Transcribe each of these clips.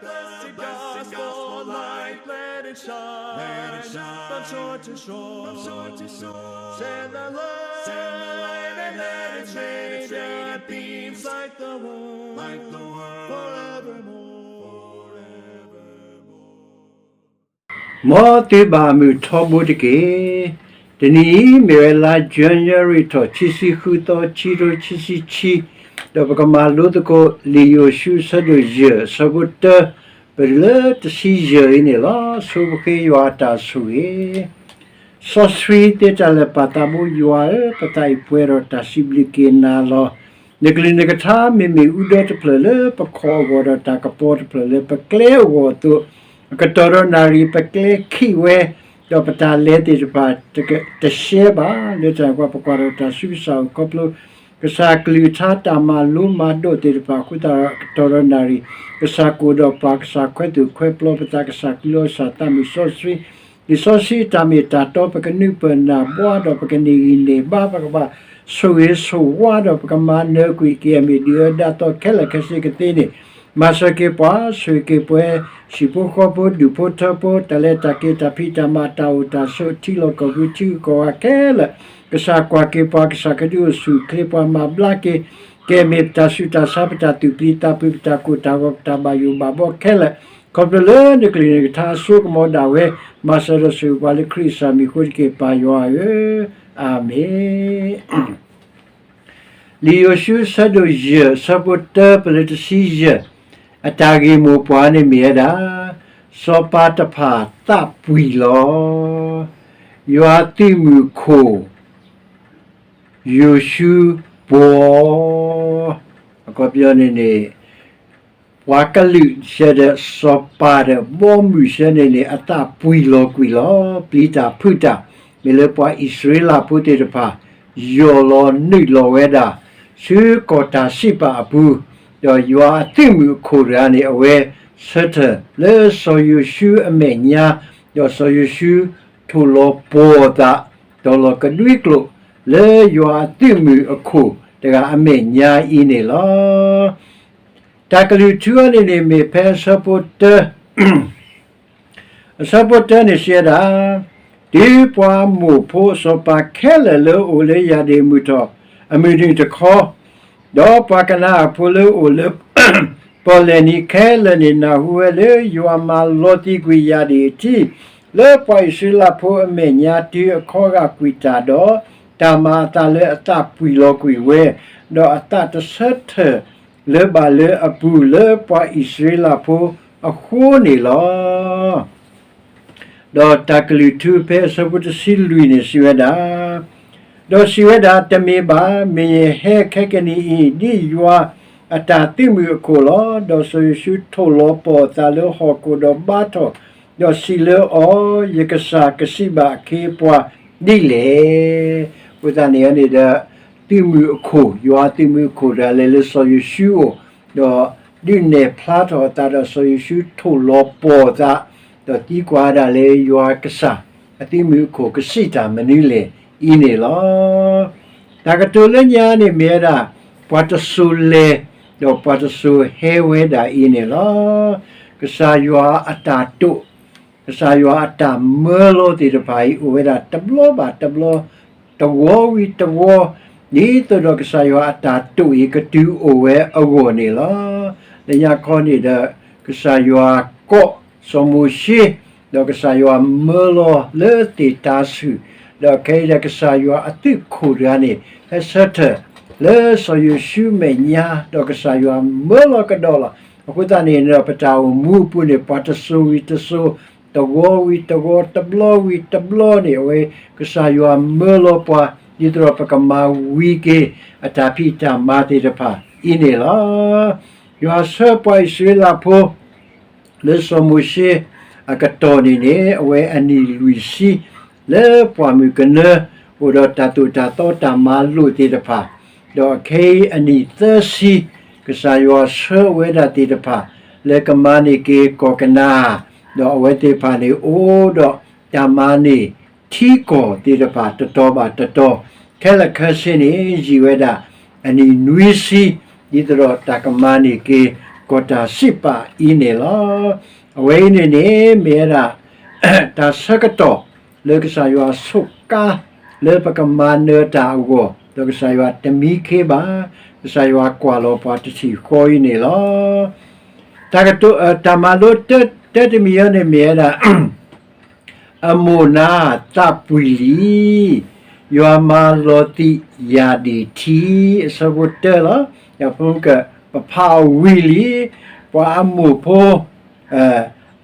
Blessed gospel light, let it shine from shore to shore. Send the light and let it radiate, beams like the world, forevermore. မ်သုဘၣ်မုာ်ထီဘိတက့ၢ်. တနံၤအံၤ မ့ၢ်ဝဲလါ January ထီၣ် ခံဆံဃုသီ ခံကထိခံဆံခံ, ဒီးပကမၤလိသကိး လံာ်ယိၤၡူ အဆၢဒိၣ်ယဲၢ် အဆၢဖိတၢ ပတုၤလၢတဆံယဲၢ်အံၤန့ၣ်လီၤ. ဆိပဃ့ယွၤအတၢ်ဆိၣ်ဂ့ၤ. စီဆှံသ့တၢ်လၢာ် ပၢ်သးဘိယွၤဧၢ, ပသးအံၤပှဲၤဒီးတၢ်စံးဘျုးက့ၤနၤလီၤ. နကလုၢ်နကထါ မ့မ့ၢ်အူဒီတဖျၢၣ်လၢပခီၣ်အဂီၢ်ဒီးတၢ်ကပီၤတဖျၢၣ်လၢပကျဲအဂီၢ်အသိး, အကတီၢ်ဒီးနၣ်ရံၣ်ပကျဲခံးဝဲ, ဒီးပတၢ်လဲၤသ့ၣ်တဖၣ် တက- တရှဲဘၣ်. လၢတၢ်န့ၣ်အဃိ ပကွၢ်ထီၣ်တၢ်ဆူကစၢ်အအိၣ်ခီဖျိ ကစၢ်ကလုၢ်ကထါတၢ်မၤလိမၤဒိးသ့ၣ်တဖၣ်အဃိသတးဒီး အကတီၢ်ဒီးနၣ်ရံၣ် ကစၢ်ကအိၣ်ဒီးပှၤ ကစၢ်ခွဲးသူၣ်ခွဲးပျီပသး ကစၢ်ကလုၢ်အီၣ်ကစၢ်သးမုၢ်စီဆှံ လံာ်စီဆှံအတၢ်မ့ၢ်တၢ်တီ ပကနုာ်ပၢၢ်နၢ်ဘှါဒီး ပကန့ၢ်ဂံၢ်န့ၢ်ဘါ ပကဘၣ်ဆိၣ်ဂ့ၤဆိၣ်ဝါဒီး ပကမၤနၢၤကွံာ်က့ၤ အမ့ၢ်ဒုၣ်အၢဒၣ်သီခဲလၢာ်ခဲဆ့ကသ့န့ၣ် မၤစၢၤက့ၤပှၤ ဆိၣ်ဂ့ၤက့ၤပှၤ ဟံၣ်ဖိဃီဖိ ဒူၣ်ဖိထၢဖိ တၢ်လဲၤတၢ်က့ၤ တၢ်ဖံးတၢ်မၤ တၢ်အိၣ်တၢ်ဆိး ထံလီၢ်ကီၢ်ပူၤ ထံဂုၤကီၢ်ဂၤခဲလၢာ် ကစၢ်ကွၢ်က့ၤပှၤ ကစၢ်ကဒုးအိၣ်ဆူၣ်အိၣ်ချ့ပှၤ မၤဘျါက့ၤ ကဲမ့ၢ်ပတၢ်ဆူးတၢ်ဆါ ပတၢ်သူၣ်ပျံၤသးဖုး ပတၢ်ကိၢ်တၢ်ဂီၤ ပတၢ်ဘၣ်ယိၣ်ဘၣ်ဘီခဲလၢာ် ခီဖျိလၢနကလုၢ်နကထါအစိကမီၤဒၣ်ဝဲ မၤစၢၤဒီးဆိၣ်ဂ့ၤပှၤလၢခရံာ်အမံၤအဃိတက့ၢ် ပၢ်ယွၤဧၢ, အၤမ့ၣ်. လံာ်ယိၤၡူ အဆၢဒိၣ်ယဲၢ် အဆၢဖိတၢ ပတုၤလၢတဆံယဲၢ်, အတၢ်ဂ့ၢ်မိၢ်ပှၢ်န့ၣ်မ့ၢ်ဝဲဒၣ် စီၤပၤတဖၣ်သးပှံာ်လီၤ. ယွၤသုးမုၢ်အခိၣ် ယိၤၡူပှီၤ, အခီပညီန့ၣ်န့ၣ် ပှၤကလုာ်စဲးဒီးစီၤပၤဒီးဘီမုၢ်စဲန့ၣ်န့ၣ် အသးပှံာ်လီၤကွံာ်လီၤ. ပျံၤတၢ်ဖုးတၢ် မ့ၢ်လၢပှၤအံၣ်စရ့လးဖိသ့ၣ်တဖၣ် ယီၢ်လီၤနုာ်လီၤဝဲဒၣ် ဆူကီၢ်တၢ်စံးပာ်အပူၤ, ဒီးယွၤအသုးမုၢ်အခိၣ်တဂၤန့ၣ် အဝဲဆၢထၢၣ်လၢစီၤယိၤၡူအမဲာ်ညါ, ဒီးစီၤယိၤၡူထိၣ်လီၤပှီၢ်အသး တီၤလီၤကဒွံကျိာ် လၢယွၤအသုးမုၢ်အခိၣ်တဂၤအမဲာ်ညါအံၤန့ၣ်လီၤ. တၢ်ကလုၢ်ထူအံၤန့ၣ်န့ၣ် မ့ၢ်ဖဲအဆၢဖိတၢ, အဆၢဖိတၢန့ၣ်စံးဝဲဒၣ်, တုၤပှၤအမိၣ်ဖိအစီၤပၤခဲလၢာ်လၢအအိၣ်လၢယၢ်ဒ့ၣ်မုၢ်ထီၣ် အမုၢ်နုာ်တခီ, ဒီးပှၤကနၤအၣ်ဖိလၢအအိၣ်လၢ ပီၣ်လဲၣ်နံၤခဲလၢာ်န့ၣ် နၢ်ဟူဝဲလၢယွၤမၤလီၤသံးကွံာ်ယၢ်ဒ့ၣ်အထံ လၢပှၤအံၣ်စရ့လးဖိအမဲာ်ညါ တုၤအခီဂာ်ကွံာ်တၢ်ဒီး တၢ်မၤအသးလၢအသးပှံာ်လီၤကွံာ်ဝဲ, ဒီးအသးတဆၢထၢၣ်လၢၤဘၣ်လၢအပူၤ လၢပှၤအံၣ်စရ့လးဖိအဃိန့ၣ်လီၤ. ဒီးတၢ်ကလုၢ်ထူဖဲအဆၢဖိတဆံလွံၢ်န့ၣ်စံးဝဲဒၣ်, ဒီးစံးဝဲဒၣ်, တမ့ၢ်ဘၣ်, မ့ၢ်ယဟဲခဲကနံၣ်အံၤ ဒ်ယွၤအတၢ်သုးမုၢ်အခိၣ်လီၤ. ဒီးစီၤယိၤၡူထိၣ်လီၤပှီၢ်အသးလၢဟီၣ်ခိၣ်ဒီးဘါထီၣ်, ဒီးစံးလၢအီၤ, ယကစၢ်ကစံးဘၣ်အခ့အပှၤဒ်လဲၣ်. အဃိသတးန့ၣ်န့ၣ်ဒီး သုးမုၢ်အခိၣ်, ယွၤအသုးမုၢ်အခိၣ်တဂၤလဲၤလၢစီၤယိၤၡူအအိၣ်, ဒီးဒုးနဲၣ်ဖျါထီၣ်အသးဒီးစီၤယိၤၡူထိၣ်လီၤပှီၢ်အသး, ဒီးသံကွၢ်ဒၣ်လၢယွၤကစၢ်အသုးမုၢ်အခိၣ်ကစံးတၢ်မနုၤလဲၣ်အံၤန့ၣ်လီၤ. တၢ်ကတိၤလၢညါန့ၣ်မ့ၢ်ဝဲဒၣ် ပှၤတစိၤလဲၤ, ဒီးပှၤတစိၤဟဲဝဲဒၣ်အံၤန့ၣ်လီၤ. ကစၢ်ယွၤအတၢ်တိာ် ကစၢ်ယွၤအတၢ်မၢလီၤသ့ၣ်တဖၣ်အံၤ အိၣ်ဝဲဒၣ်တဘျီဘၣ်တဘျီ, တဝီဝံၤတဝီ, ဒ်သိးဒီးကစၢ်ယွၤအတၢ်တိာ်အံၤကတုၤအိၣ်ဝဲအဂီၢ်န့ၣ်လီၤ. လၢညါခီန့ၣ်ဒီး ကစၢ်ယွၤကိးစီၤမိၤၡ့, ဒီးကစၢ်ယွၤမၢလီၤလၢသ့ၣ်တၤဆူၣ်, ဒီးခဲအံၤဒီးကစၢ်ယွၤအသုးခိၣ်တဂၤန့ၣ် ဟဲဆၢထၢၣ်လၢစီၤယိၤၡူမဲာ်ညါ, ဒီးကစၢ်ယွၤမၢလီၤကဒီးလီၤ. အဃိသတးန့ၣ်ဒီး ပတၢ်အိၣ်မူအပူၤန့ၣ် ပှၤတစိၤဝံၤတစိၤ, တဝီဝံၤတဝီ, တဘျီဝံၤတဘျီန့ၣ် အဝဲကစၢ်ယွၤမၢလီၤပှၤ ဒ်သိးဒီးပကမၤဝံၤက့ၤ အတၢ်ဖံးတၢ်မၤသ့ၣ်တဖၣ်အံၤန့ၣ်လီၤ. ယွၤဆှၢပှၤအံၣ်စရ့လးဖိ လၢစီၤမိၤၡ့အကတီၢ်န့ၣ်န့ၣ် အဝဲအနံၣ်လွံၢ်ဆံ လၢပှၢ်မုၢ်ကနၢ အိၣ်ဒီးတၢ်သိၣ်တၢ်သီတၢ်မၤလိာ်သ့ၣ်တဖၣ်, ဒီးခဲအံၤအနံၣ်သၢဆံ ကစၢ်ယွၤဆှၢဝဲဒၣ်သ့ၣ်တဖၣ် လၢကမၤန့ၢ်က့ၤကီၢ်ကနၤဧၣ်, ဒီးအဝဲသ့ၣ်တဖၣ်န့ၣ် အိၣ်ဒီးတၢ်မၤန့ၢ်ထံကီၢ်သ့ၣ်တဖၣ် တတီၤဘၣ်တတီၤ, ခဲလၢာ်ခဲဆ့န့ၣ် ယံာ်ဝဲဒၣ်အနံၣ်နွံဆံ, ဒ်သိးဒီးတၢ်ကမၤန့ၢ်က့ၤ ကီၢ်တၢ်စံးပာ်အံၤန့ၣ်လီၤ. အဝဲအံၤန့ၣ်န့ၣ် မ့ၢ်ဝဲဒၣ် တၢ်ဆၢကတီၢ်လၢကစၢ်ယွၤအဆိးကါ လၢပကမၤနၢၤတၢ်အဂီၢ်, ဒီးကစၢ်ယွၤတမံခ့ဘၣ်, ကစၢ်ယွၤကွၢ်လီၤပှၤတထံၣ်ဃီအံၤန့ၣ်လီၤ. တၢ်ကတိၤ တၢ်မၤလိတၢတမံၤအံၤန့ၣ်မ့ၢ်ဝဲဒၣ် အမိၢ်နါသးပှံၤလံ, ယွၤမၤလီၤသံးယၤဒံးထံ, အဆၢဖိတၢလီၤ. ယဖိက ပဖးအီၤဝံၤလံ, ပှၤအမိၢ်ဖိ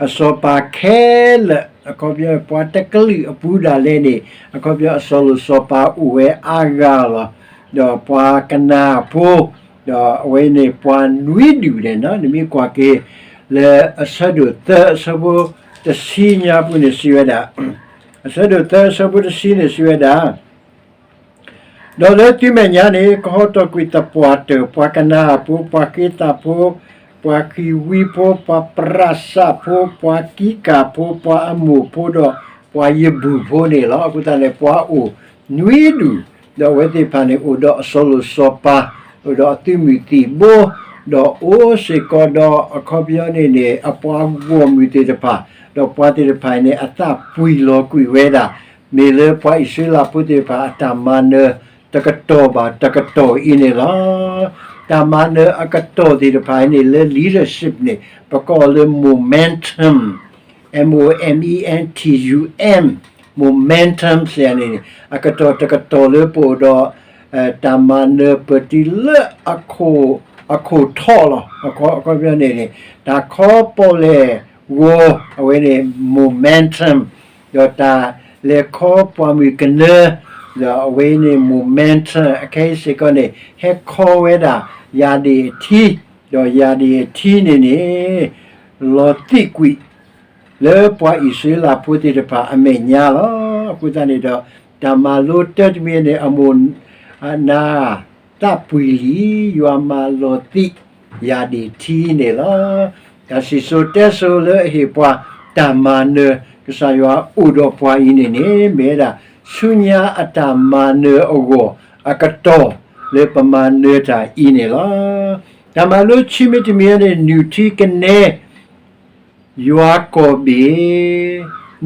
အစီၤပၤခဲလၢာ် အခီပညီ ပှၤတကလုာ်အပူၤဒၣ်လဲာ်န့ၣ် အခီပညီအစီၤလိၣ်စီၤပၤအိၣ်ဝဲအါဂၤလီၤ. ဒီးပှၤကနၤအဖိ ဒီးအဝဲန့ၣ်ပှၤနွံဒူၣ်န့ၣ် နမ့ၢ်ကွၢ်က့ၤ လၢအဆၢဒိၣ်သၢ အဆၢဖိတဆံညါပူၤန့ၣ်စံးဝဲဒၣ်, အဆၢဒိၣ်သၢ အဆၢဖိတဆံန့ၣ်စံးဝဲဒၣ် ဒီးလၢသုမဲာ်ညါန့ၣ် ကဟီထီၣ်ကွံာ်သပှၢ်တၢၢ် ပှၤကနၤအဖိ, ပှၤဃ့သးဖိ, ပှၤဃံၤဝံဖိ, ပှၤပြးစးဖိ, ပှၤကံကၢ်ဖိ, ပှၤအမိၢ်ဖိဒီးပှၤယဘူၣ်ဖိန့ၣ်လီၤ. အဃိသတးန့ၣ် ပှၤအိၣ်နွံဒူၣ်, ဒီးအဝဲသ့ၣ်တဖၣ်န့ၣ် အိၣ်ဒီးအစီၤလိၣ်စီၤပၤ, အိၣ်ဒီးအသုးမုၢ်သံၣ်ဘိ, ဒီးအိၣ်စ့ၢ်ကီးဒီးအခီပညီန့ၣ်န့ၣ် အပှၤဂီၢ်မုၢ်သ့ၣ်တဖၣ်, ဒီးပှၤသ့ၣ်တဖၣ်အံၤန့ၣ် အသးပှံၤလီၤကွံာ်ဝဲဒၣ် မ့ၢ်လၢပှၤအံၣ်စရ့လးဖိသ့ၣ်တဖၣ်အတၢ်မၤနၢၤတကတီၢ်ဘၣ်တကတီၢ်အံၤန့ၣ်လီၤ. တၢ်မၤနၢၤအကတီၢ်သ့ၣ်တဖၣ်အံၤန့ၣ် လၢ leadership န့ၣ် ပကိးလၢ momentum, M O M E N T U M, momentum စ့ၢ်န့ၣ် အကတီၢ်တကတီၢ်လၢပအိၣ်ဒီး တၢ်မၤနၢၤပတုၤလၢ အခိၣ်ထီၣ်လီၤ. အခီပညီန့ၣ်န့ၣ် တၢ်ခီပီၣ်လဲၣ်ဂီၤ အဝဲန့ၣ် momentum, ဒီးတၢ်လဲၤခီပှၤမုၣ်ကနၢ, ဒီးအဝဲန့ၣ် momentum အခဲအံၤစ့ၢ်ကီးန့ၣ် ဟဲခီဝဲဒၣ် ယၤဒ့ၣ်အထံ, ဒီးယၤဒ့ၣ်အထံန့ၣ်န့ၣ် လီၤသံးကွံာ် လၢပှၤအံၣ်စရ့လးဖိသ့ၣ်တဖၣ်အမဲာ်ညါလီၤ. အဃိသတးန့ၣ်ဒီး တၢ်မၤလိတၢတမံၤန့ၣ် အမိၢ်နါသးပှံၤလံ, ယွၤမၤလီၤသံးယၤဒ့ၣ်ထံန့ၣ်လီၤ. တၢ်စံၣ်စိၤတဲစိၤလၢအဟ့ၣ်ပှၤတၢ်မၤနၢၤ ကစၢ်ယွၤအိၣ်ဒီးပှၤအံၤန့ၣ်န့ၣ် မ့ၢ်ဝဲဒၣ်ဆူညါအတၢ်မၤနၢၤအဂီၢ်အကတီၢ် လၢပမၤနၢၤတၢ်အံၤန့ၣ်လီၤ. တၢ်မၤလိဆံးမံၤတမံၤန့ၣ် နုၢ်ထံကနဲ ယွၤကီၢ်ဘ့ၣ်,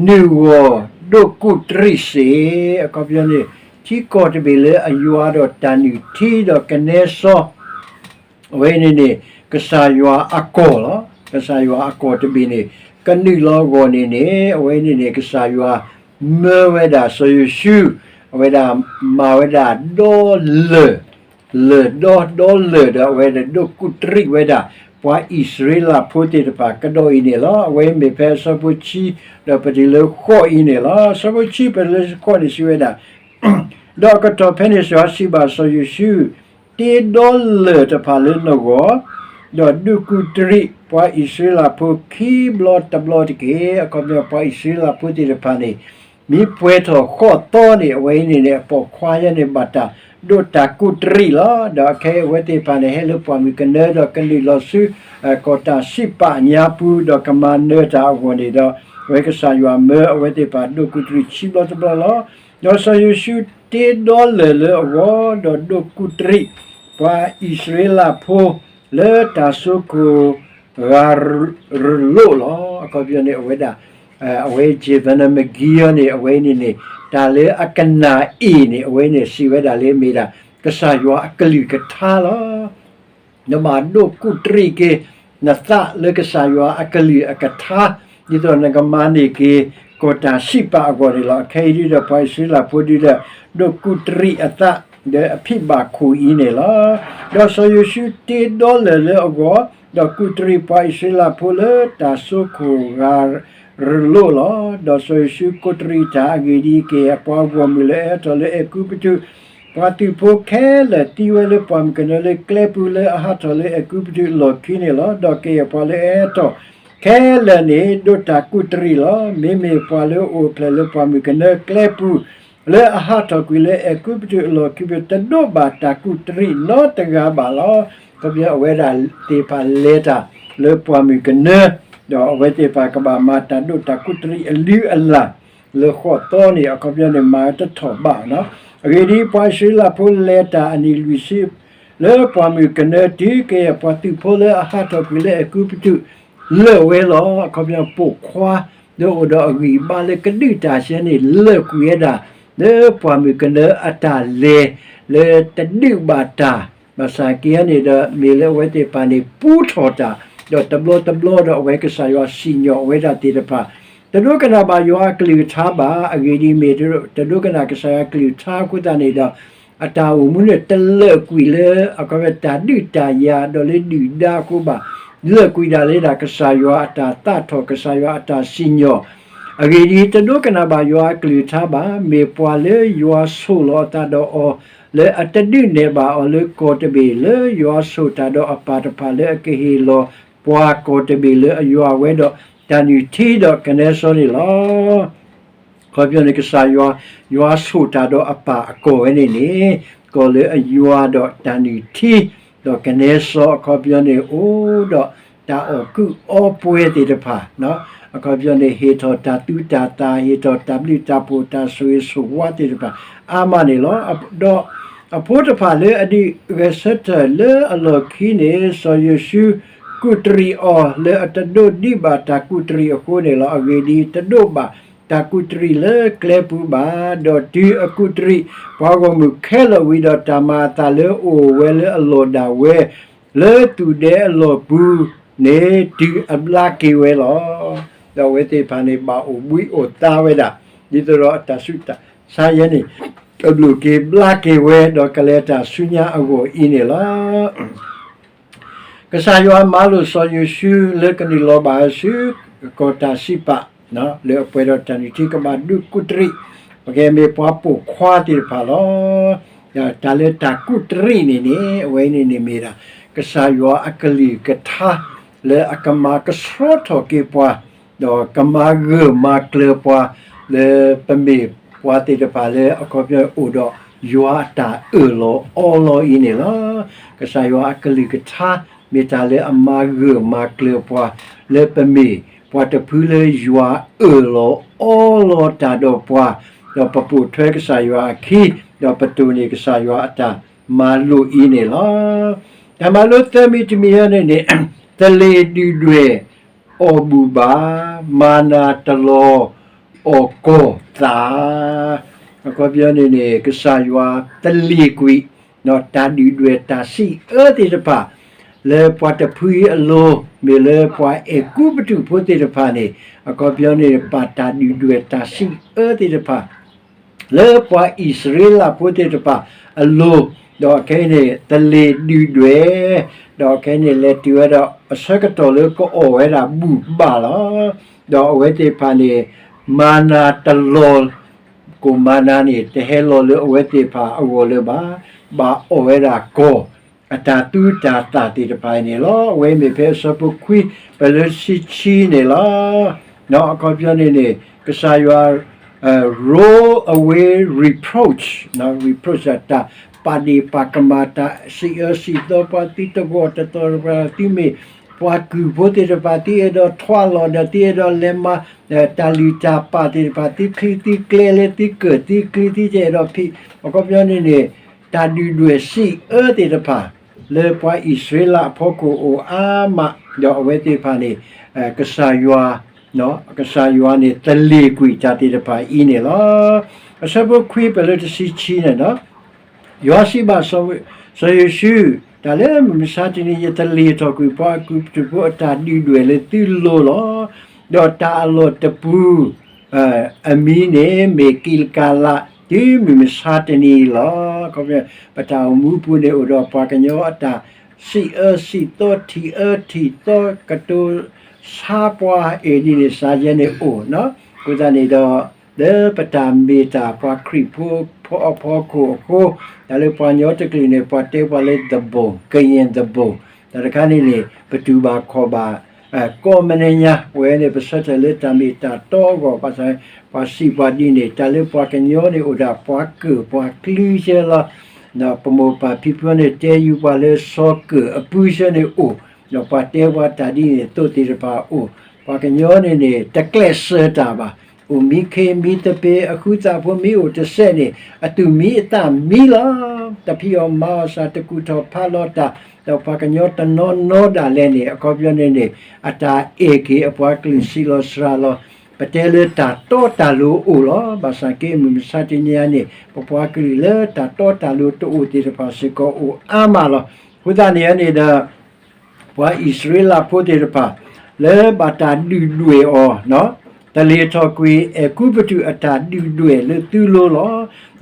နုၢ်ဂီၢ်ဒိၣ်ကူးတရံးစ့ၢ်, အခီပညီန့ၣ် ထံကီၢ်တဘ့ၣ်လၢအယွၤဒီးတၢ်နုၢ်ထံဒီးကနဲစီ အဝဲန့ၣ်န့ၣ် ကစၢ်ယွၤအကီၢ်လီၤ. ကစၢ်ယွၤအကီၢ်တဘ့ၣ်န့ၣ် ကနုာ်လီၤအဂီၢ်န့ၣ်န့ၣ် အဝဲန့ၣ်န့ၣ် ကစၢ်ယွၤမၢဝဲဒၣ်စီၤယိၤၡူ, အဝဲဒၣ်မၤဝဲဒၣ်ဒီလၢၢ် လၢၢ်ဒီဒီလၢၢ်ဒီး အဝဲဒၣ်ဒိၣ်ကူးတရံးဝဲဒၣ် ပှၤအံၣ်စရ့လးဖိသ့ၣ်တဖၣ်ကဒီးအံၤန့ၣ်လီၤ. အဝဲမ့ၢ်ဖဲအဆၢဖိဆံ ဒီးပတုၤလၢဃိးအံၤန့ၣ်လီၤ. အဆၢဖိဆံ ပတုၤလၢဃိးန့ၣ်စံးဝဲဒၣ်, ဒီးအကတီၢ်ဖဲန့ၣ် စီၤစံးဘၣ်စီၤယိၤၡူ, တ့ဒီလၢၢ်တဖၣ်လၢနဂီၢ်, ဒီးဒိၣ်ကူးတရံးပှၤအံၣ်စရ့လးဖိခံဘျီတဘျီတက့ၢ်. အခီပညီပှၤအံၣ်စရ့လးဖိသ့ၣ်တဖၣ်န့ၣ် မ့ၢ်ပှဲၤထီၣ်ဃိးသီန့ၣ် အဝဲအံၤန့ၣ်န့ၣ် အပိာ်ခွါယဲန့ၣ် ဘၣ်တၢ်ဒိးတၢ်ကူးတရံးလီၤ. ဒီးအခဲအံၤအဝဲသ့ၣ်တဖၣ်န့ၣ် ဟဲလၢပှၢ်မုၢ်ကနၢဒီးကနုာ်လီၤဆူ ကီၢ်တၢ်စံးပာ်ညါပူၤ ဒီးကမၤနၢၤတၢ်အဂီၢ်န့ၣ်ဒီး အဝဲကစၢ်ယွၤမၢအဝဲသ့ၣ်တဖၣ်ဒိၣ်ကူးတရံးခံဘျီတဘျီလီၤ. ဒီးစီၤယိၤၡူတ့ဒီလၢၢ်လၢအဂီၢ် ဒီးဒိၣ်ကူးတရံး ပှၤအံၣ်စရ့လးဖိ လၢတၢ်စိခိၣ်ဂၤရလိၣ်လီၤ. အခီပညီန့ၣ် အဝဲဒၣ် အဝဲ ယ့ၤဘနမကံအီၤန့ၣ် အဝဲန့ၣ်န့ၣ် တၢ်လၢအကနၣ်အ့ၣ်န့ၣ် အဝဲန့ၣ်စံးဝဲဒၣ်လၢမ့ၢ်ဒၣ် ကစၢ်ယွၤအကလုၢ်ကထါလီၤ. နဘၣ်ဒိၣ်ကူးတရံးက့ၤ နသးလၢကစၢ်ယွၤအကလုၢ်အကထါ ဒ်သိးနကမၤန့ၢ်က့ၤ ကီၢ်တၢ်စံးပာ်အဂီၢ်န့ၣ်လီၤ. အခဲအံၤဒ်ဒီးပှၤအံၣ်စရ့လးဖိဒ်ဒီး ဒိၣ်ကူးတရံးအသး ဒီးအဖံးဘၣ်ခိၣ်အံၤန့ၣ်လီၤ. ဒီးစီၤယိၤၡူတ့ဒီလၢၢ်လၢအဂီၢ်, ဒီးကူးတရံးပှၤအံၣ်စရ့လးဖိလၢတၢ်စိခိၣ်ဂၤရလိၣ်လီၤ. ဒီးစီၤယိၤၡူကူးတရံးတၢ်အဂ့ၢ်ဒ်အံၤ, ကယဲၢ်ပှၤဂီၢ်မုၢ်လၢအဟဲထီၣ်လၢအဲၤကူပတူး, ပှၤသုးဖိခဲလၢာ်သံဝဲလၢပှၢ်မုၢ်ကနၢလၢကျဲပူၤလၢအဟးထီၣ်လၢအဲၤကူပတူးအလီၢ်ခံန့ၣ်လီၤ. ဒီးကယဲၢ်ပှၤလၢအဟဲထီၣ်ခဲလၢာ်န့ၣ် ဒိးတၢ်ကူးတရံးလီၤ. မ့မ့ၢ်ပှၤလၢအအိၣ်ဖျဲၣ်လၢပှၢ်မုၢ်ကနၢကျဲပူၤ လၢအဟးထီၣ်ကွံာ်လၢအဲၤကူပတူးအလီၢ်ခံပူၤ တဒိးဘၣ်တၢ်ကူးတရံးနီတဂၤဘၣ်လီၤ. အခီပညီအဝဲဒၣ်သ့ၣ်တဖၣ်လဲၤတၢ်လၢပှၢ်မုၢ်ကနၢ, ဒီးအဝဲသ့ၣ်တဖၣ်ကဘၣ်မၤတၢ်ဒိးတၢ်ကူးတရံးအလုၢ်အလၢ် လၢဃိးသီန့ၣ် အခီပညီန့ၣ် မၤတထီၣ်ဘၣ်နီၤ. အဂ့ၢ်ဒ်အံၤ, ပှၤအံၣ်စရ့လးဖိလဲၤတၢ်အနံၣ်လွံၢ်ဆံ လၢပှၢ်မုၢ်ကနၢတုၤကယဲၢ်ပှၤသုးဖိလၢအဟးထီၣ်ကွံာ်လၢအဲၤကူပတူး လၢာ်ဝဲလီၤ. အခီပညီပိာ်ခွါ လၢအိၣ်ဒီးအဂံၢ်အဘါလၢကဒုးတၢ်ဆဲန့ၣ် လၢာ်ကွံာ်ဝဲဒၣ် လၢပှၢ်မုၢ်ကနၢအတၢ်လဲၤ လၢတဒုးဘၣ်တၢ် ဘၣ်ဆၣ်က့န့ၣ်ဒီး မ့ၢ်လၢအဝဲသ့ၣ်တဖၣ်န့ၣ် ပူထီၣ်တၢ် ဒီးတဘျီတဘျီဒီးအဝဲကစၢ်ယွၤစံၣ်ညီၣ်ဝဲဒၣ်သ့ၣ်တဖၣ် တဒိကနၣ်ဘၣ်ယွၤအကလုၢ်ကထါဘၣ်. အဂ့ၢ်ဒ်အံၤ, မ့ၢ်တဒိကနၣ်ကစၢ်ယွၤအကလုၢ်ကထါအဃိသတးန့ၣ်ဒီး အတၢ်အိၣ်မူန့ၣ် တလၢာ်ကွံာ်လၢ အခီပညီတၢ်ဒုးတၢ်ယၤ ဒီးလၢဒုၣ်ဒါအဃိဘၣ်. လၢာ်ကွံာ်ဒၣ်လၢဒၣ်ကစၢ်ယွၤအတၢ်သးထီၣ် ကစၢ်ယွၤအတၢ်စံၣ်ညီၣ်. အဂ့ၢ်ဒ်အံၤ, တဒိကနၣ်ဘၣ်ယွၤအကလုၢ်ကထါဘၣ်. မ့ၢ်ပှၤလၢယွၤဆိၣ်လီၤအသးဒီးအီၤ လၢအတဒုးနဲၣ်ဘၣ်အီၤလၢကီၢ်တဘ့ၣ် လၢယွၤဆိၣ်တၢ်ဒီးအပၢ်တဖၣ်လၢအကဟ့ၣ်လီၤပှၤကီၢ်တဘ့ၣ်လၢအယွၤဝဲဒီး တၢ်နုၢ်ထံဒီးကနဲစီန့ၣ်လီၤ. အခီပညီန့ၣ် ကစၢ်ယွၤ, ယွၤဆိၣ်တၢ်ဒီးအပၢ်အကီၢ်ဝဲန့ၣ်န့ၣ် ကီၢ်လၢအယွၤဒီးတၢ်နုၢ်ထံ ဒီးကနဲစီ အခီပညီန့ၣ် အိၣ်ဒီးတၢ်အီၣ်ကုးအီပှဲၤသ့ၣ်တဖၣ်, အခီပညီန့ၣ် ဟ့ၣ်ထီၣ်တၢ်သူတၢ်သၣ် ဟ့ၣ်ထီၣ်တၢ်ဘျုးတၢ်ဖှိၣ် တၢ်ဆိၣ်ဂ့ၤဆိၣ်ဝါသ့ၣ်တဖၣ် အါမးန့ၣ်လီၤ. ဒီးအဖိတဖၣ်လၢအဒုးဂဲၤဆၢထၢၣ်လၢအလီၢ်ခံန့ၣ် စီၤယိၤၡူကူးတရံးအီၤ လၢအတဒိးဒံးဘၣ်တၢ်ကူးတရံးအဃိန့ၣ်လီၤ. အဂ့ၢ်ဒ်အံၤ, တဒိးဘၣ်တၢ်ကူးတရံးလၢကျဲပူၤဘၣ်. ဒီးတုၤအကူးတရံးပှၤဂီၢ်မုၢ်ခဲလၢာ်ဝံၤဒီး တၢ်မၤအသးလၢအအိၣ်ဝဲလၢအလီၢ်ဒၣ်ဝဲ လၢသူၣ်ဒဲအလီၢ်ပူၤန့ၣ် တုၤအဘျါက့ၤဝဲလီၤ. ဒီးအဝဲသ့ၣ်တဖၣ်န့ၣ် ဘၣ်အိၣ်ဘှံးအိၣ်သါဝဲဒၣ် ဒ်သိးဒီးအတၢ်ဆူးတၢ်ဆါယဲန့ၣ် အဘျုးက့ၤဘျါက့ၤဝဲ ဒီးကလဲၤတၢ်ဆူညါအဂီၢ်အံၤန့ၣ်လီၤ. ကစၢ်ယွၤမၤလိာ်စီၤယိၤၡူလၢကနုာ်လီၤဘၣ်အစု ကီၢ်တၢ်စံးပာ် လၢအပှဲၤဒီးတၢ်နုၢ်ထံကဘၣ်ဒုးကူးတရံး ပကဲမ့ၢ်ပှၤပိာ်ခွါသ့ၣ်တဖၣ်လီၤ. တၢ်လၢတၢ်ကူးတရံးန့ၣ်န့ၣ် အဝဲန့ၣ်န့ၣ်မ့ၢ်ဒၣ် ကစၢ်ယွၤအကလုၢ်ကထါ လၢအကမၤကဆှီထီၣ်က့ၤပှၤ ဒီးကမၤဂၢၢ်မၤကျၢၤပှၤ လၢပမ့ၢ်ပှၤသ့ၣ်တဖၣ်လၢအခီပညီအိၣ်ဒီးယွၤအတၢ်အၢၣ်လီၤအီလီၤအံၤန့ၣ်လီၤ. ကစၢ်ယွၤအကလုၢ်ကထါ မ့ၢ်တၢ်လၢအမၤဂၢၢ်မၤကျၢၤပှၤ လၢပမ့ၢ်ပှၤတဖုလၢယွၤအၢၣ်လီၤအီလီၤတၢ်ဒီးပှၤ, ဒီးပပိာ်ထွဲကစၢ်ယွၤအခံ, ဒီးပတိၢ်န့ၢ်ကစၢ်ယွၤအတၢ်မၤလိာ်အံၤန့ၣ်လီၤ. တၢ်မၤလိသၢမံၤတမံၤအံၤန့ၣ်န့ၣ် သလ့ၤဒုၣ်ဒွဲၣ် အီၣ်ဘူၣ်ဘၣ်, မၤနၤတလီၤအီၣ်ကီၢ်သး. အခီပညီန့ၣ်န့ၣ် ကစၢ်ယွၤသလ့ၤကွံာ် တၢ်ဒုၣ်ဒွဲၣ်တၢ်စံးအၢသ့ၣ်တဖၣ် လၢပှၤတဖုအံၤအလိၤ မ့ၢ်လၢပှၤအဲၤကူပတူးဖိသ့ၣ်တဖၣ်န့ၣ် အခီပညီန့ၣ် ပာ်တၢ်ဒုၣ်ဒွဲၣ်တၢ်စံးအၢသ့ၣ်တဖၣ် လၢပှၤအံၣ်စရ့လးဖိသ့ၣ်တဖၣ်အလိၤ, ဒီးခဲအံၤန့ၣ် သလ့ၤဒုၣ်ဒွဲၣ်, ဒီးခဲအံၤန့ၣ် လဲၤတုၤဝဲဒီးအဆၢကတီၢ်လၢကအီၣ်ဝဲဒၣ်ဘူၣ်ဘၣ်လီၤ. ဒီးအဝဲသ့ၣ်တဖၣ်န့ၣ် မၤနၤတလီၤ ကိၣ်မၤနၤန့ၣ် တဟဲလီၤလၢအဝဲသ့ၣ်တဖၣ်အဂီၢ်လၢၤဘၣ်, ဘၣ်အီၣ်ဝဲဒၣ်ကီၢ် အတၢ်သူတၢ်သၣ်သ့ၣ်တဖၣ်အံၤန့ၣ်လီၤ. အဝဲမ့ၢ်ဖဲအဆၢဖိခွံ ပလၢတဆံခံန့ၣ်လီၤ. အခီပညီန့ၣ်န့ၣ် ကစၢ်ယွၤ roll away reproach, reproach တၢ်ပာ်ဒ့ၣ်ပာ်ကမၣ် တၢ်စံးအၢစံးသီပှၤ သုတဂီၢ်တသီၣ်တဖၣ် သုမ့ၢ်ပှၤကုၢ်ဖိသ့ၣ်တဖၣ် သုအဲၣ်ဒိးထွးလီၤဒီး သုအဲၣ်ဒိးလဲၤမၤ တၢ်လုၢ်တၢ်ပာ်သ့ၣ်တဖၣ် သုချံသုကျဲလၢသုကၢၣ်သုချံသုကအဲၣ်ဒိးဖံး အခီပညီန့ၣ်န့ၣ် တၢ်ဒုၣ်ဒွဲၣ်စံးအၢသ့ၣ်တဖၣ် လၢပှၤအံၣ်စရ့လးအဖီခိၣ်အိၣ်အါမး, ဒီးအဝဲသ့ၣ်တဖၣ်န့ၣ် ကစၢ်ယွၤ ကစၢ်ယွၤန့ၣ် သလ့ၤကွံာ်တၢ်သ့ၣ်တဖၣ်အံၤန့ၣ်လီၤ. အဆၢဖိခွံ ပလၢတဆံခံန့ၣ် ယွၤစံးဘၣ်စီၤယိၤၡူ, တၢ်လၢမုၢ်မဆါတနံၤ ယသလ့ၤထီၣ်ကွံာ်ပှၤအဲၤကူပတူးဖိအတၢ်ဒုၣ်ဒွဲၣ်လၢသုလိၤလီၤ. ဒီးတၢ်အလီၢ်တပူၤ အမံၤန့ၣ် မ့ၢ်ကံးလကၤလး တုၤမုၢ်မဆါတနံၤအံၤလီၤ. အခီပညီ ပတၢ်အိၣ်မူပူၤန့ၣ် အိၣ်ဒီးပှၤကညီအတၢ်စံးအၢစံးသီ ထံၣ်အၢထံၣ်သီ ကတိၤဆါပှၤ အ့ၣ်ဒ်န့ၣ် စါယဲန့ၣ်အိၣ်, အဃိသတးန့ၣ်ဒီး လၢပတၢ်မ့ၢ်တၢ်ပှၤခရံာ်ဖိအဖီခိၣ်အဃိ တၢ်လၢပှၤကညီတကလုာ်န့ၣ် ပှၤတဲပှၤလၢ the bone, Kayin the bone, တၢ်တခါန့ၣ်န့ၣ် ပတူၢ်ဘၣ်ခီၣ်ဘၣ် ကိးမံၤညါ အဝဲန့ၣ် ပဆၢထၢၣ်လၢတၢ်မ့ၢ်တၢ်တီအဂီၢ် ဘၣ်ဆၣ် ပှၤစံးပှၤဒ်န့ၣ် တၢ်လၢပှၤကညီန့ၣ် အိၣ်ဒၣ်ပှၤကၢၣ်ပှၤကျူဆဲလီၤ. ဒီးပမိၢ်ပၢ်ဖံဖုန့ၣ် တဲယူၤပှၤလၢစီၤကၢၣ်အပုဆဲန့ၣ်အိၣ်, ဒီးပှၤတဲပှၤတၢ်ဒ်န့ၣ်သိးသ့ၣ်တဖၣ်အိၣ်, ပှၤကညီန့ၣ်န့ၣ် တကျဲးစၢးတၢ်ဘၣ် အိၣ်မံခ့မံသပ့ၤ အဃုသးဖိမ့ၢ်အိၣ်တစဲးန့ၣ် အသူၣ်မံအသးမံလီၤ. တဖံးအီၣ်မၤအီၣ်စၢ် တကူၣ်ထီၣ်ဖးလီၤတၢ်, ဒီးပှၤကညီတနီၤနီၤဒၣ်လဲာ်န့ၣ် အခီပညီန့ၣ်န့ၣ် အတၢ်အဲၣ်က့ၤအပှၤကလုာ် စံးလီၤစှၤလီၤ. ပတဲလၢတၢ်တီတၢ်လိၤအိၣ်လီၤ. ဘၣ်ဆၣ်က့ မုၢ်မဆါတနံၤအံၤန့ၣ် ပပှၤကလုာ်လၢတၢ်တီတၢ်လိၤတအိၣ်သ့ၣ်တဖၣ်စ့ၢ်ကီးအိၣ်အါမးလီၤ. အဃိသတးန့ၣ်န့ၣ်ဒီး ပှၤအံၣ်စရ့လးဖိသ့ၣ်တဖၣ် လၢဘၣ်တၢ်ဒုၣ်ဒွဲၣ်အီၤ, တလ့ၤထီၣ်ကွံာ်အဲၤကူပတူးအတၢ်ဒုၣ်ဒွဲၣ်လၢသုလိၤလီ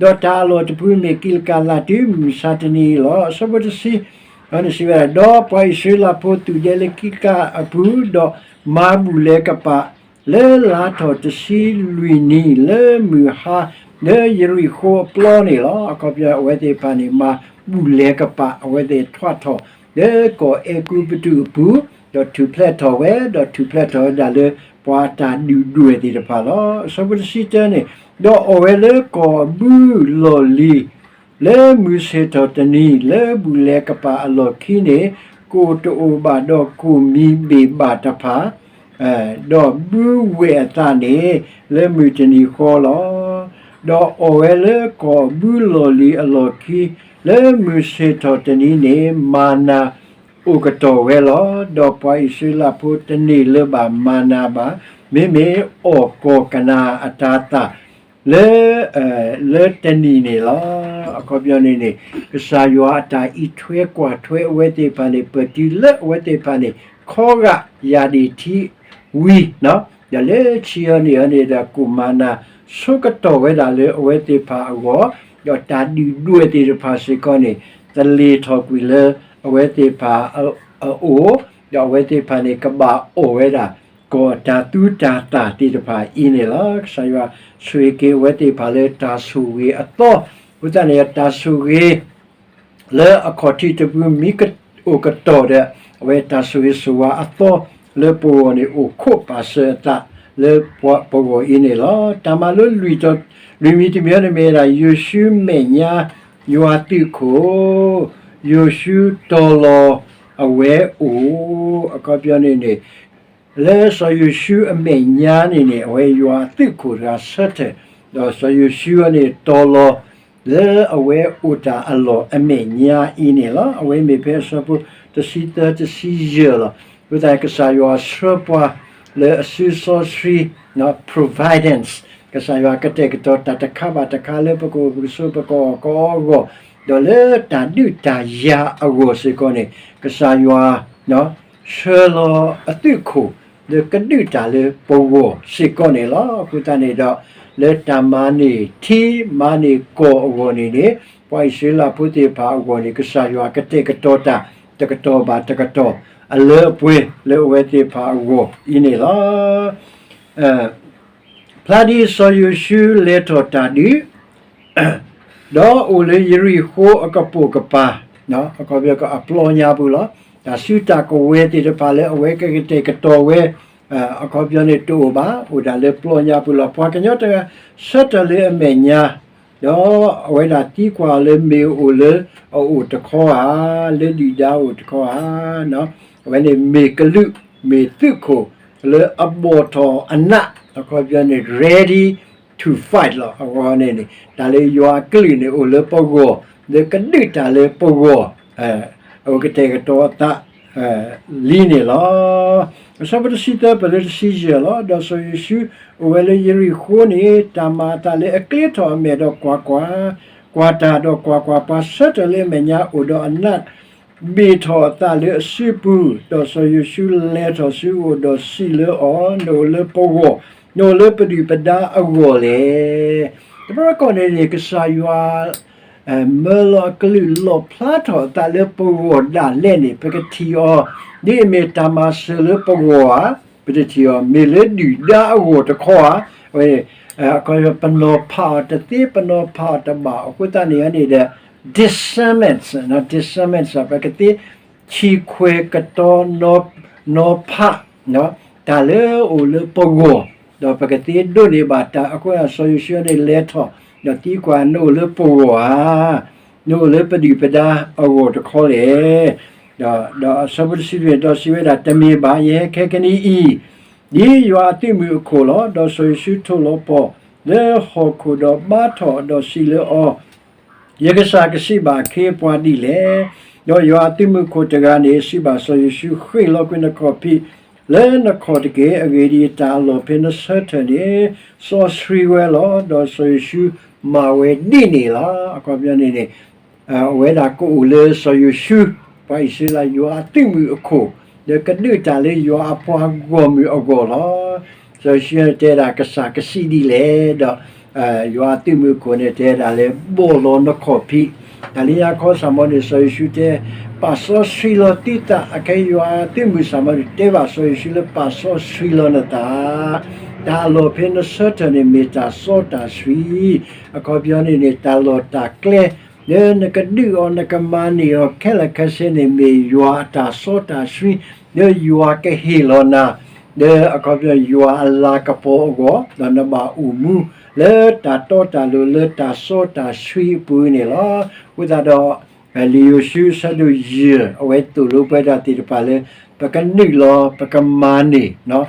ၤ. ဒီးတၢ်အလီၢ်တဖုမ့ၢ်ကံးလကၤလး တုၤမုၢ်မဆါတနံၤအံၤလီၤ. အဆၢဖိတဆံ န့ၣ်စံးဝဲဒၣ်, ဒီးပှၤအံၣ်စရ့လးဖိသူၣ်ဒဲလၢကံးလကၤအပူၤ, ဒီးမၤဘူၣ်လဲၤကပာ် လၢလါထီၣ်တဆံလွံၢ်နံၤ လၢမုၢ်ဟါ လၢယရံၣ်ဃိအပျီန့ၣ်လီၤ. အခီပညီအဝဲသ့ၣ်တဖၣ်န့ၣ် မၤဘူၣ်လဲၤကပာ် အဝဲသ့ၣ်ထွးထီၣ် လၢကီၢ်အဲၤကူပတူးအပူၤ, ဒီးထူၣ်ဖျဲးထီၣ်ဝဲ, ဒီးထူၣ်ဖျဲးထီၣ်ဝဲဒၣ်လၢ ပှၤအတၢ်ဒုၣ်ဒွဲၣ်သ့ၣ်တဖၣ်လီၤ. အဆၢဖိတဆံတၢန့ၣ်, ဒီးအီၣ်ဝဲလၢကီၢ်အဘုလီၢ်လံၤ လၢမုၢ်ဆ့ၣ်ထီၣ်တနံၤ လၢဘူၣ်လဲၤကပာ်အလီၢ်ခံန့ၣ်, ကိၣ်တအိၣ်ဘၣ်ဒီးကိၣ်မံၤဘ့ၣ်ဘၣ်တဖၣ်, ဒီးဘုဝဲၢ်အသးန့ၣ် လၢမုၢ်တနံၤဃီလီၤ. ဒီးအီၣ်ဝဲလၢကီၢ်အဘုလီၢ်လံၤအလီၢ်ခံ လၢမုၢ်ဆ့ၣ်ထီၣ်တနံၤန့ၣ် မၤနၤအိၣ်ကတီၢ်ဝဲလီၤ. ဒီးပှၤအံၣ်စရ့လးဖိတန့ၢ်လၢၤဘၣ်မၤနၤဘၣ်, မ့မ့ၢ်အီၣ်ကီၢ်ကနၤအတၤသၣ် လၢ လၢတနံၤန့ၣ်လီၤ. အခီပညီန့ၣ်န့ၣ် ကစၢ်ယွၤအတၢ်အံးထွဲကွၢ်ထွဲအဝဲသ့ၣ်တဖၣ်န့ၣ် ပၢၢ်တုၤလၢအဝဲသ့ၣ်တဖၣ်န့ၣ် ခီဂာ်ယၢ်ဒံၣ်ထံဝံၤ, ဒီးလၢခံအံၤန့ၣ်န့ၣ်ဒီး ကိၣ်မၤနၤဆိကတီၢ်ဝဲဒၣ်လၢအဝဲသ့ၣ်တဖၣ်အဂီၢ်, ဒီးတၢ်ဒုၣ်ဒွဲၣ်သ့ၣ်တဖၣ်စ့ၢ်ကီးန့ၣ် တလ့ၤထီၣ်ကွံာ်လၢအဝဲသ့ၣ်တဖၣ်အအိၣ်, ဒီးအဝဲသ့ၣ်တဖၣ်န့ၣ် ကဘၣ်အီၣ်ဝဲဒၣ် ကီၢ်တၢ်သူတၢ်သၣ်သ့ၣ်တဖၣ်အံၤန့ၣ်လီၤ. ကစၢ်ယွၤဆိၣ်ဂ့ၤက့ၤအဝဲသ့ၣ်တဖၣ်လၢတၢ်ဆိၣ်ဂ့ၤအသီ, အဃိသတးန့ၣ် တၢ်ဆိၣ်ဂ့ၤ လၢအခီၣ်ထံးတဖုမ့ၢ်အိၣ်ကတီၢ်ဒီး အဝဲတၢ်ဆိၣ်ဂ့ၤဆိၣ်ဝါအသီလၢပဂီၢ်န့ၣ် အိၣ်ခိးပာ်စၢၤအသးလၢပဂီၢ်အံၤန့ၣ်လီၤ. တၢ်မၤလိလွံၢ်တီၤ, လွံၢ်မံၤတမံၤန့ၣ်မ့ၢ်ဝဲဒၣ် ယိၤၡူမဲာ်ညါယွၤသုးခိၣ်, ယိၤၡူတီၤလီၤအဝဲအိၣ်, အခီပညီန့ၣ်န့ၣ် လၢစီၤယိၤၡူအမဲာ်ညါန့ၣ်န့ၣ် အဝဲယွၤအသုးခိၣ်တဂၤဆၢထၢၣ်, ဒီးစီၤယိၤၡူန့ၣ်တီၤလီၤ လၢအဝဲအိၣ်တၢ်အလီၢ်အမဲာ်ညါအံၤန့ၣ်လီၤ. အဝဲမ့ၢ်ဖဲအဆၢဖိတဆံသၢတဆံယဲၢ်လီၤ. အဃိသတး ကစၢ်ယွၤဆှၢပှၤလၢအစုစီဆှံ providence, ကစၢ်ယွၤကတဲာ်ကတီၤတၢ်တခါဘၣ်တခါလၢပကအိၣ်ပကဆိးပကအီၣ်ကအီဂီၢ်, ဒီးလၢတၢ်ဒုးတၢ်ယၤအဂီၢ်စ့ၢ်ကီးန့ၣ် ကစၢ်ယွၤ ဆှၢလီၤအသုးခိၣ် လၢကဒုးတၢ်လၢပဂီၢ်စ့ၢ်ကီးန့ၣ်လီၤ. အဃိသတးန့ၣ်ဒီး လၢတၢ်မၤန့ၢ်ထံမၤန့ၢ်ကီၢ်အဂီၢ်န့ၣ်န့ၣ် ပှၤအံၣ်စရ့လးဖိသ့ၣ်တဖၣ်အဂီၢ်န့ၣ် ကစၢ်ယွၤကတဲာ်ကတီၤတၢ် တကတီၢ်ဘၣ်တကတီၢ် အလၢအပှဲၤလၢအဝဲသ့ၣ်တဖၣ်အဂီၢ်အံၤန့ၣ်လီၤ. ဖျါဒ်စီၤယိၤၡူလဲၤထီၣ်တၢ်ဒုး ဒီးအိၣ်လၢယရံၣ်ဃိအကပိာ်ကပၤ, အခီပညီအပျီညါပူၤလီၤ. တၢ်စုတၢ်ကဝဲၤသ့ၣ်တဖၣ်လၢအဝဲကကတဲာ်ကတီၤဝဲ အခီပညီန့ၣ်တအိၣ်ဘၣ်, အိၣ်ဒၣ်လၢပျီညါပူၤလီၤ. ပှၤကညီတဂၤ ဆၢထၢၣ်လၢအမဲာ်ညါ, ဒီးအဝဲဒၣ်သံကွၢ်လၢမ့ၢ်အိၣ်လၢအအိၣ်တခီဧါ, လၢဒုၣ်ဒါအိၣ်တခီဧါ, အဝဲန့ၣ်မ့ၢ်ကလုာ် မ့ၢ်သုးခိၣ်လၢအဘီၣ်ထီၣ်အနး, အခီပညီန့ၣ် ready to fight လီၤ. အဝဲန့ၣ်န့ၣ် တၢ်လၢယွၤအကလုာ်န့ၣ်အိၣ်လၢပဂီၢ်, လၢကဒုးတၢ်လၢပဂီၢ်, အဝဲကတဲာ်ကတီၤအသး လံန့ၣ်လီၤ. အဆၢဖိတဆံသၢပၢၢ်လၢတဆံယဲၢ်လီၤ. ဒီးစီၤယိၤၡူအိၣ်ဝဲလၢယရံၣ်ဃိန့ၣ် တၢ်မၤအသးလၢအကျ့ထီၣ်အမဲာ်ဒီးကွၢ်ကွၢ်, ကွၢ်တၢ်ဒီးကွၢ်ကွၢ်, ပှၤဆၢထၢၣ်လၢအမဲာ်ညါအိၣ်ဒီးအနး ဘ့ၣ်ထီၣ်အသးလၢအစုပူၤ, ဒီးစီၤယိၤၡူလဲၤထီၣ်ဆူအအိၣ်ဒီးစံးလၢအီၤ, နအိၣ်လၢပဂီၢ်, နအိၣ်လၢပဒုၣ်ပဒါအဂီၢ်လဲၣ်. တဘျီတခီၣ်န့ၣ်န့ၣ် ကစၢ်ယွၤ မၢလီၤအကလုၢ်လီၣ်ဖျါထီၣ်အသးလၢပဂီၢ်ဒၣ်လဲာ်န့ၣ် ပကထံၣ်အီၤ, ဒ်အမ့ၢ်တၢ်မၤစၢၤလၢပဂီၢ်ဧါ, ပတထံၣ်အီၤ, မ့ၢ်လၢဒုၣ်ဒါအဂီၢ်တခီဧါ, အခီပညီ ပနီၤဖးအီၤတသ့ ပနီၤဖးအီၤတဘၣ်အဃိသတးန့ၣ်န့ၣ်ဒီး discernment, discernment ပကသ့ ထံၣ်ခွဲးကတီၤနီၤဖး တၢ်လၢအအိၣ်လၢပဂီၢ်, ဒီးပကသ့ဒိးန့ၢ်ဘၣ်တၢ်အဃိ စီၤယိၤၡူန့ၣ်လဲၤထီၣ် ဒီးသံကွၢ် နအိၣ်လၢပဂီၢ်ဧါ, နအိၣ်လၢပဒုၣ်ပဒါအဂီၢ်တခီလဲၣ်. ဒီးအဆၢဖိတဆံလွံၢ် ဒီးစံးဝဲဒၣ် တမ့ၢ်ဘၣ်, ယဟဲခဲကနံၣ်အံၤ ဒ်ယွၤအသုးမုၢ်အခိၣ်လီၤ. ဒီးစီၤယိၤၡူထိၣ်လီၤပှီၢ်လၢဟီၣ်ခိၣ်ဒီးဘါထီၣ်, ဒီးစံးလၢအီၤ, ယကစၢ်ကစံးဘၣ်အခ့အပှၤဒ်လဲၣ်. ဒီးယွၤအသုးမုၢ်အခိၣ်တဂၤန့ၣ် စံးဘၣ်စီၤယိၤၡူ, ဃ့ၢ်လီၤကွံာ်နခီၣ်ဖံးလၢနခီၣ်တက့ၢ်. အဂ့ၢ်ဒ်အံၤ, တၢ်အလီၢ်ဖဲနဆၢထၢၣ်န့ၣ် စီဆှံဝဲလီၤ. ဒီးစီၤယိၤၡူမၤဝဲဒ်န့ၣ်လီၤ. အခီပညီန့ၣ်န့ၣ် အဝဲဒၣ်ကအိၣ်လၢစီၤယိၤၡူ, ပှၤအံၣ်စရ့လးယွၤအသုးမုၢ်အခိၣ်, ဒီးကဒုးတၢ်လၢယွၤအပှၤဂီၢ်မုၢ်အဂီၢ်လီၤ. စီၤယိၤၡူန့ၣ်တဲဒၣ်ကစၢ်ကစံးဒ်လဲၣ်, ဒီး ယွၤအသုးမုၢ်အခိၣ်န့ၣ်တဲဒၣ်လၢ ဘီၣ်လီၤနခီၣ်ဖံး. တၢ်လၢညါခီစၢ်မီၤန့ၣ် စီၤယိၤၡူတဲ ပာ်စီဆှံလီၤသုသး, အခဲအံၤယွၤအသုးမုၢ်စၢ်မီၤန့ၣ် တဲဘၣ်စီၤယိၤၡူလၢပာ်စီဆှံလီၤနသး, တၢ်အလီၢ်ဖဲနဆၢထၢၣ်န့ၣ်မ့ၢ်တၢ်စီတၢ်ဆှံ, အခီပညီန့ၣ်န့ၣ် တၢ်လီၢ်တၢ်ကျဲ လၢနကဒုးအီၤ နကမၤန့ၢ်အီၤခဲလၢာ်ခဲဆ့န့ၣ် မ့ၢ်ယွၤအတၢ်စီတၢ်ဆှံ, လၢယွၤကဟ့ၣ်လီၤနၤ, လၢအခီပညီယွၤအလၤကပီၤအဂီၢ်, ဒီးနဘၣ်အိၣ်မူလၢတၢ်တီတၢ်လိၤ လၢတၢ်စီတၢ်ဆှံအပူၤန့ၣ်လီၤ. အဃိသတးဒီး လံာ်ယိၤၡူအဆၢဒိၣ်ယဲၢ် အဝဲသိၣ်လိပှၤဒၣ်သ့ၣ်တဖၣ်လၢ ပကနုာ်လီၤ ပကမၤန့ၢ်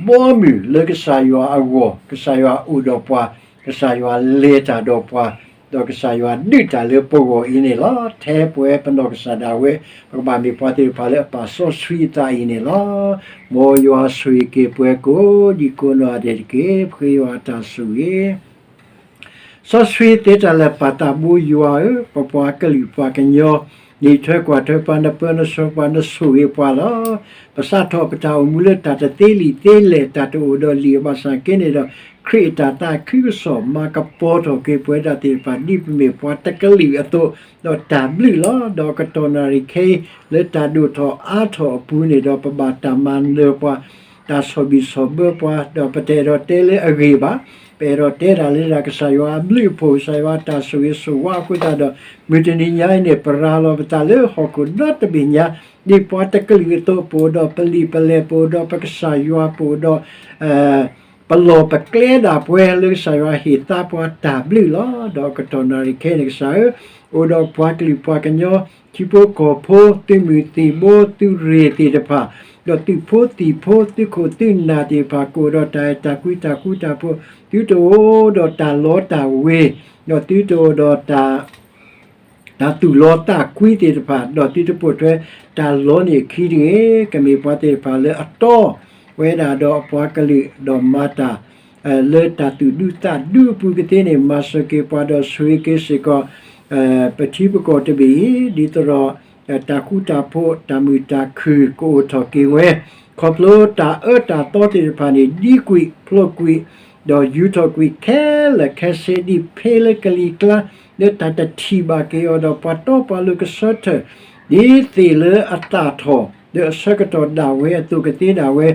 ဘီမုၢ်လၢကစၢ်ယွၤအဂီၢ်, ကစၢ်ယွၤအိၣ်ဒီးပှၤ, ကစၢ်ယွၤလဲၤတၢ်ဒီးပှၤ, ဒီးကစၢ်ယွၤဒုးတၢ်လၢပဂီၢ်အံၤန့ၣ်လီၤ. ထဲပဝဲပနီၢ်ကစၢ်ဒၣ်ဝဲ ပကဘၣ်မ့ၢ်ပှၤသ့ၣ်တဖၣ်လၢအပာ်စီဆှံအသးအံၤန့ၣ်လီၤ. မ်ယွၤဆိၣ်ဂ့ၤက့ၤပှၤကိးဒံကိးနီၢ်ဒဲးတက့ၢ်. ပဃ့ယွၤအတၢ်ဆိၣ်ဂ့ၤ စီဆှံသ့တၢ်လၢာ်ပၢ်သးဘိယွၤဧၢ, ပပှၤကလုာ်ပှၤကညီ နံၣ်ထွဲကွၢ်ထွဲပှၤ နပၢနဆှၢပှၤ နဆိၣ်ဂ့ၤပှၤလီၤ. ပစးထီၣ်ပတၢ်အိၣ်မူလၢတၢ်တသ့လံာ်သ့လဲၢ် တၢ်တအိၣ်ဒီးလံာ်အဘၣ်ဆၣ်က့န့ၣ်ဒီး ခရံာ်အတၢ်သးခုကစီၣ် မၤကပီၤထီၣ်က့ၤပဝဲဒၣ်သ့ၣ်တဖၣ် ဒ်ပမ့ၢ်ပှၤတကလုာ်အသိး, ဒီးတၢ်ဘျုးလီၤ. ဒီးအကတီၢ်နၣ်ရံၣ်ခဲအံၤ လၢတၢ်ဒိၣ်ထီၣ်အါထီၣ်အပူၤန့ၣ်ဒီး ပဘၣ်တၢ်မၤနၢၤပှၤ တၢ်ဆီၣ်ဘံၣ်ဆီၣ်ဘၢပှၤ, ဒီးပတအဲၣ်ဒိးတဲလၢအဂ့ၢ်ဘၣ်. ပအဲၣ်ဒိးတဲဒၣ်လၢဒၣ်ကစၢ်ယွၤအဘျုးအဖှိၣ်, ကစၢ်ယွၤအတၢ်ဆိၣ်ဂ့ၤဆိၣ်ဝါအဃိသတးဒီး မုၢ်တနံၤညါအံၤန့ၣ် ပရၤလီၤပသးလၢဟီၣ်ခိၣ်ဒီတဘ့ၣ်ညါ, ဒ်ပှၤတကလုာ်အသိး ပအိၣ်ဒီးပလံာ်ပလဲၢ်, ပအိၣ်ဒီးပကစၢ်ယွၤ, ပအိၣ်ဒီး ပလီၢ်ပကျဲဒၣ်ပှၤလၢကစၢ်ယွၤဟ့ၣ်သါပှၤတၢ်ဘျုးလီၤ. ဒီးအကတီၢ်နၣ်ရံၣ်ခဲအံၤန့ၣ် ကစၢ်ဧၢ, အိၣ်ဒီးပှၤကလုာ်ပှၤကညီ, ထံဖိကီၢ်ဖိ, သုးမုၢ်သံၣ်ဘိ, သုးရ့ၣ်သ့ၣ်တဖၣ်, ဒီးသုးဖိသံၣ်ဖိ, သုးခိၣ်သုးနၢ်သ့ၣ်တဖၣ် ကအိၣ်ဒီးတၢ်အဲၣ်တၢ်ကွံ တၢ်ဃူတၢ်ဖိး, သုတအိၣ်ဒီးတၢ်လီတၢ်ဝ့ၤ, ဒီးသုတအိၣ်ဒီးတၢ် တၢ်သူၣ်လီသးကွံသ့ၣ်တဖၣ်, ဒီးသုတပိာ်ထွဲတၢ်လီန့ၣ်အခံတဂ့ၤ. ကမ့ၢ်ပှၤသ့ၣ်တဖၣ်လၢအတီဝဲဒၣ်ဒီးအပှၤကလုာ် ဒီးမၤတၢ် လၢတၢ်သူၣ်ဒူသးဒူအပူၤကသ့န့ၣ် မၤစၢၤက့ၤပှၤဒီးဆိၣ်ဂ့ၤက့ၤစ့ၢ်ကီး ပထံပကီၢ်တဘ့ၣ်အံၤ, ဒ်သိးဒီး တၢ်ဃူတၢ်ဖိး တၢ်မုာ်တၢ်ခုၣ်ကအိၣ်ထီၣ်က့ၤဝဲ, ခီဖျိတၢ်အၢတၢ်သီသ့ၣ်တဖၣ်န့ၣ် ဒံကွံာ်ဖျိးကွံာ် ဒီးယူၤထီၣ်ကွံာ်ခဲလၢာ်ခဲဆ့ ဒ်ဖဲလၢကလံၤကျါ လၢတၢ်တထံၣ်ဘၣ်က့ၤအီၤဒီး ပှၤတီပှၤလိၤကဆၢထၢၣ် ဒ်သ့ၣ်လၢအသၣ်ထီၣ် လၢအဆၢကတီၢ်ဒၣ်ဝဲအသိးကသ့ဒၣ်ဝဲ,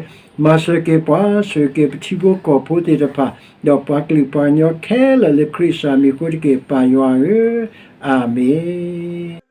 မၤစၢၤက့ၤပှၤ ဆိၣ်ဂ့ၤက့ၤပထံဖိကီၢ်ဖိသ့ၣ်တဖၣ် ဒီးပှၤကလုာ်ပှၤကညီခဲလၢာ်လၢခရံာ်စၢ်မံၤအဃိတက့ၢ် ပၢ်ယွၤဧၢ, အၤမ့ၣ်.